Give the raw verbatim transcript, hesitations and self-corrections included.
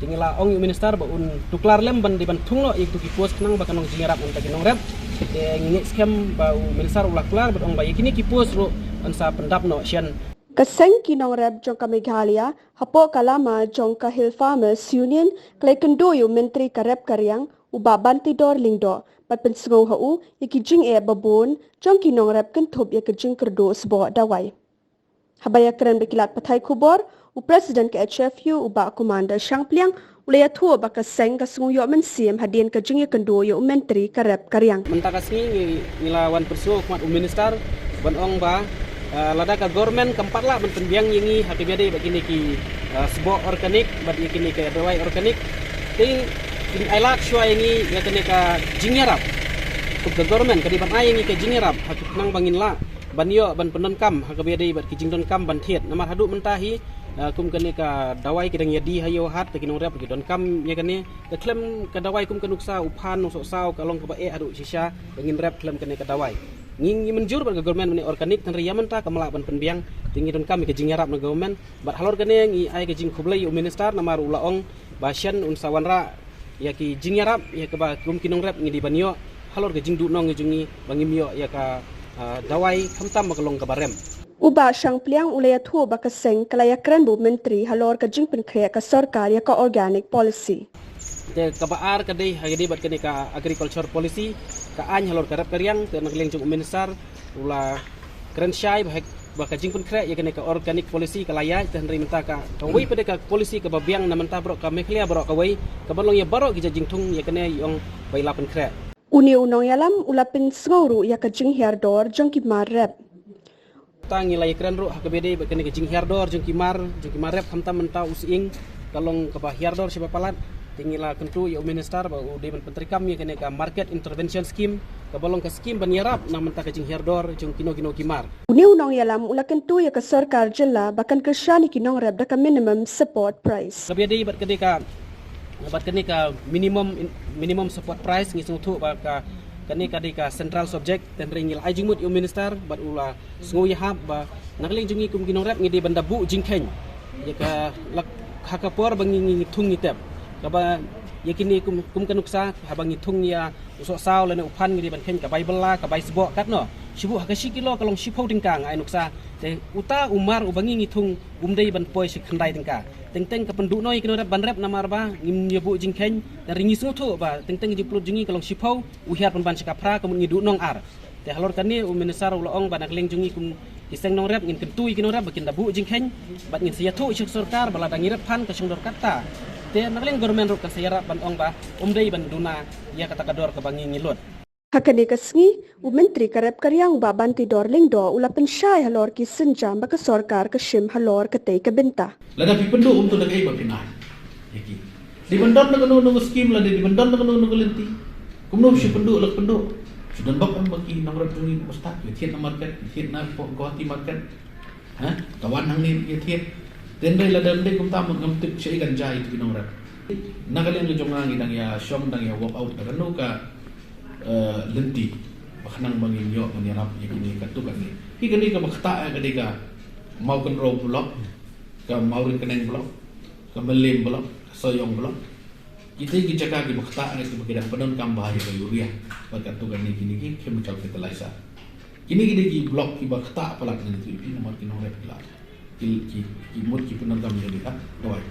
Ngi la ong ïa u minister ba un tuklar lem ban dei ban thung noh ïa ki post khnang ba kan long jingïarap na bynta ki nongrep. Te ngi ngeit skhem ba u minister u la kular bad ong ba ïa kine ki post ruh yn sa pyndap noh shen. Ka seng ki nongrep jong ka Meghalaya hapoh ka lama jong ka Hill Farmers Union ka la ïakynduh ïa u Myntri ka rep ka riang u Bah Bantidor Lyngdoh bad pynsngew ha u ïa ki jingeh babun jong ki nongrep kynthup ïa ka jingkyrduh sboh dawai. Haba ïakren bad ki lad pathai khubor, u President ka H F U u Bah Commander Shangpliang u la ïathuh ba ka seng ka sngew ïoh mynsiem hadien ka jingïakynduh ïa u Myntri ka rep ka riang. Mynta ka sngi ngi, ngi la wan pynsngew khmat u minister ban ong ba, eh, lada ka government kam pat lah ban pynbiang ïa ngi ha kaba ïadei bad kine ki, eh, sboh organic bad ïa kine ki dawai organic, te kin ai lad shuwa ïa ngi ïa kane ka jingïarap. Kum ka government ka dei ban ai ïa ngi ka jingïarap ha khnang ba ngin lah ban ïoh ban pyndonkam ha kaba ïadei bad ki jingdonkam ban thied. Namar haduh mynta hi, eh, kum kane ka dawai ki dang ïadie ha ïew hat te ki nongrep ki donkam ïa kane. Te khlem ka dawai kum ka nuksa u phan u sohsaw ka long kaba eh haduh shisha ba ngin rep khlem kane ka dawai. Ngi, ngi mynjur bad ka government mynne organic, hynrei ïa mynta kam lah ban pynbiang. Te ngi donkam ïa ka jingïarap na government. Bad halor kane ngi ai ka jingkhublei ïa u minister namar u la ong ba shen un sa wanrah ïa ki jingïarap ïa kaba kum ki nongrep ngi dei ban ïoh halor ka jingduhnong jong ngi ba ngim ïoh ïa ka, ah, dawai khamtam ba ka long kaba rem. U Bah Shangpliang u la ïathuh ba ka seng ka la ïakren bad u Myntri halor ka jingpynkhreh ka sorkar ïa ka organic policy. Te kaba ar ka dei ha kaba ïadei bad kane ka agriculture policy, ka aiñ halor ka rep ka riang, te na ka liang jong u minister u la kren shai ba ha, ba ka jingpynkhreh ïa kane ka organic policy ka la ïaid, te hynrei mynta ka, kawei pat de ka policy kaba biang na mynta baroh ka Meghalaya baroh kawei, kaba long ïa baroh ki jait jingthung, ïa kane i ong ba i la pynkhreh. Une u nongïalam u la pynsngew ruh ïa ka jinghiar dor jong ki mar rep. Te ngi la ïakren ruh ha kaba ïadei bad kane ka jinghiar dor jong ki mar, jong ki mar rep, khamtam mynta u sying ka long kaba hiar dor shibun palat. Te ngi la kyntu ïa u minister ba u dei ban pyntreikam ïa kane ka market intervention scheme, kaba long ka scheme ban ïarap na mynta ka jinghiar dor jong kino kino ki mar. Une u nongïalam u la kyntu ïa ka sorkar jylla ba kan kyrshan ïa ki nongrep da ka minimum support price. Kaba ïadei bad kane ka, bad kane ka minimum, minimum support price, ngi sngewthuh ba ka, kane ka dei ka central subject, te hynrei ngi la ai jingmut ïa u minister bad u la sngew ïahap ba na ka liang jong ngi kum ki nongrep ngi dei ban da buh jingkheiñ ïa ka lak ha ka por ba ngi, ngi, ngi thung ngi tep. Kaba ïa kine kum, kum ka nuksa haba ngi thung ïa u sohsaw lane u phan ngi dei ban kheiñ ka bai bylla, ka bai sboh, katno. Shibun ha ka shi kilo ka long shiphew tyngka, nga ai nuksa. Te uta u mar uba ngi, ngi thung um dei ban poi shi khyndai tyngka. Teng teng ka pynduh noh ïa ki nongrep ban rep namar ba ngim ïa buh jingkheiñ. Te hynrei ngi sngewthuh ba teng teng ka jingpynlut jong ngi ka long shiphew, u hiar pynban shi ka phra, ka mut ngi duhnong ar. Te halor kane u minister u la ong ba na ka liang jong ngi kum ki seng nongrep ngin kyntu ïa ki nongrep ba kin da buh jingkheiñ bad ngin sa ïathuh sha ka sorkar ba lada ngi rep phan ka shong dor katta. Te na ka liang government ruh kan sa ïarap ban ong ba um dei ban duna ïa kata ka dor kaba ngi, ngi lut. Ha kane ka sngi u Myntri ka rep ka riang u Bah Bantidor Lyngdoh u la pynshai halor ki sienjam ba ka sorkar ka shim halor katei ka bynta. Lada phi pynduh um tip da kaei ba phin ai ïa ki. Dei ban don na kano kano ka skim lane dei ban don na kano kano ka lynti. Kumno phi pynduh la pynduh. Phi don bok em ba ki nongrep jong ngi ba stad ïa thied na market, ïa thied na Guwahati market. Ha? Ka wan hangne ïa thied. Te hynrei lada ym dei kumta mut ngam tip shaei kan jia ïa ki nongrep. Na ka liang ka jong nga ngi dang ïa shong dang ïa work out da kano ka eh, lynti ba khnang ba ngin ïoh ban ïarap ïa kine katto katne. Ki kane kaba ktah ka dei ka Mawkynrew block, ka Mawryngkneng block, ka Mylliem block, ka Sohiong block. Kita ki jaka kiba ktah kiba ki dang pyndonkam bha ïa ka urea bad katto katne kine ki chemical fertilizer. Kine ki dei ki block kiba ktah palat ngi tu ïa phi namar ki nongrep ki la ki, ki, ki mut ki pyndonkam ïa ka dawai.